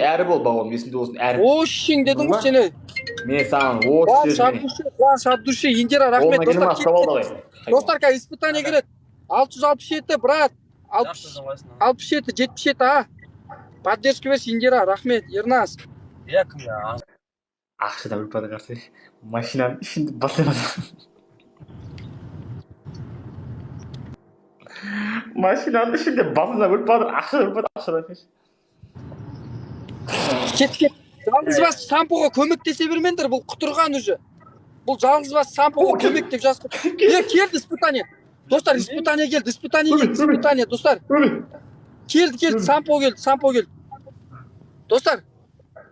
Әрі бол, бауырым, есіңде болсын, әрі. Ошшың дедің ғой сені. Мен саған Қуаныш осы от души, Қуаныш от души, Индира, рахмет. Достар, кет. Достар, қазір испытание келеді. 667, брат. 67, 77, а. Поддержка берші, Индира, рахмет, Ерназ. Иә, кім я? Ақшада өліп бара қарсы. Машинаның ішінде басылады. Машинаның ішінде басына өліп бара, ақша өліп бара, ақшадан. Кет, кет. Жалғыз бас сампоға көмектесе бермеңдер, бұл құтырған уже. Бұл жалғыз бас сампоға көмек деп жазып. Е, келді испытание. Достар, испытание келді, испытание келді, испытание, достар. Келді, келді, сампо келді, сампо келді. Достар,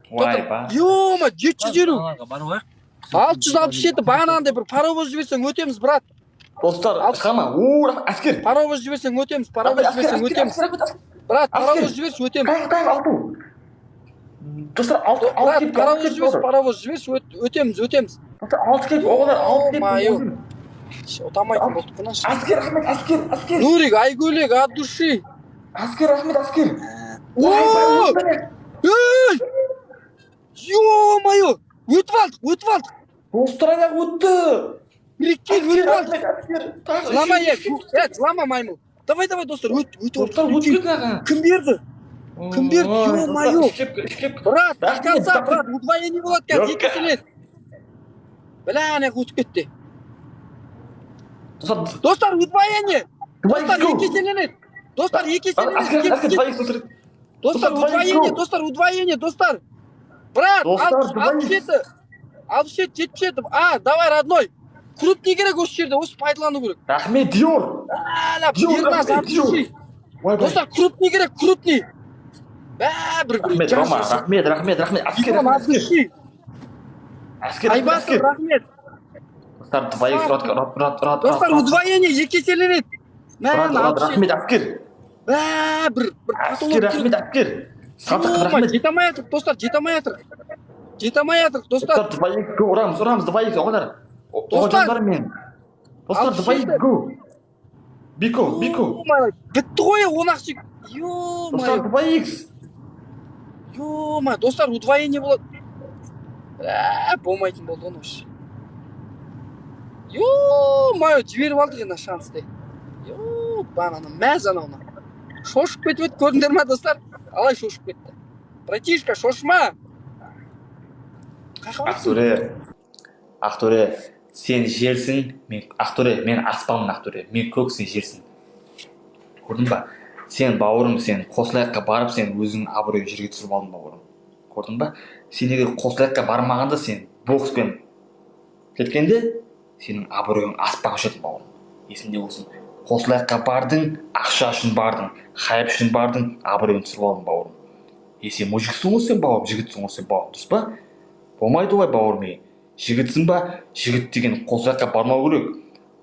Ойбай. ё-ма, 750. Барып алайық. 667, бағанағындай бір паровоз жіберсең өтеміз, брат. Достар, шыға ма? О, әскер. Паровоз жіберсең өтеміз, паровоз жіберсең өтеміз. Брат, паровоз жіберші, өтеміз. Тағы, тағы, алтау. Достар, алты, алты Брат, кепке, алты паровоз кепке жіберші, отыр. паровоз жіберші, өтеміз, өтеміз. Достар, алты кепке, оғалар, алты кепке. Ё-моё. Ұтамайтын болдық қой мына. Әскер, рахмет, әскер, әскер. Нурик, Айгөлек, от души. Әскер, рахмет, әскер. О! Ей! Ё-моё! Өтіп алдық, өтіп алдық. Достар, аяқ өтті. Прикинь, Әскер, өтіп алдық. рахмет, әскер. Тағы Жылама, үшеу, е, үшеу. е, жылама, маймыл. Давай, давай, достар, өт, өтіп Достар, алдық. өтіп кетті аға. Кім берді? Кім берді? Ой, Ё-моё. достар, үш кепке, үш кепке. Брат, до Рахмет, конца, рахмет. брат, удвоение болады қазір, Жоқ. екі еселеді. Бля, ана өтіп кетті. Достар, Достар, удвоение. Достар, go. екі еселенеді. Достар, екі Әскер, еселенеді. әскер, Кет, кет. два икс, достар. Достар, Достар, двоих удвоение, go. достар, удвоение, достар. Брат, Достар, алпыс двоих. жеті, 67, 77. А, давай, родной. Крупный керек осы жерде, осы пайдалану керек. Рахмет, Диор. Әлі, Диор, Ерназ, рахмет, Диор. 67. Ойбай. Достар, крупный керек, крупный. Бә, бір бір. Рахмет, Рома, рахмет, рахмет, рахмет. Әскер, рахмет, әскер. Әскер, рахмет, Айбатыр, әскер. рахмет. Достар, два икс, ұрады, ұрады, ұрады, ұрады. Достар, удвоение екі еселенеді. Мә, Ұрады, ұрады, 67. рахмет, әскер. Бә, бір бір Әскер, рахмет, әскер. Садық, рахмет. Жете алмай жатырық, достар, жете алмай жатырық. Жете алмай жатырық, достар. Достар, два икс, го, ұрамыз, ұрамыз, два икс, оғалар. Достар. Оғалар мен. Достар, два икс, го. Бико, бико. Ё-моё, бітті ғой, он ақ секунд. Достар, Ё-моё, два икс. ё-моё, достар, удвоение болады. Ә, болмайтын болды ғой вообще. Ё-моё, жіберіп алдық енді шансты. Ё, бананы, мәз анауына. Шошып кетіп еді, көрдіңдер ма, достар? Қалай шошып кетті? Братишка, шошыма. Қаяққа барасың? Ақтөре, Ақтөре, сен жерсің, мен Ақтөре, мен аспанмын, Ақтөре, мен көксің, жерсің. Көрдің ба? Сен, бауырым, сен Қосылаяққа барып, сен өзіңнің абыройын жерге түсіріп алдың, бауырым. Көрдің ба? Сен егер Қосылаяққа бармағанда, сен бокспен кеткенде, сенің абыройың аспанға ұшатын, бауырым. Есіңде болсын. Қосылаяққа бардың, ақша үшін бардың, хайп үшін бардың, абыройын түсіріп алдың, бауырым. Е, сен мужиксің ғой сен, бауырым, жігітсің ғой сен, бауырым, дұрыс па? Болмайды олай, бауырым, ей. Жігітсің ба? Жігіт деген Қосылаяққа бармау керек.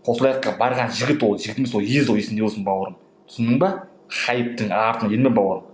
Қосылаяққа барған жігіт ол жігіт емес, ол ез, ол есіңде болсын, бауырым. Түсіндің ба? Хайптың артына ерме, бауырым.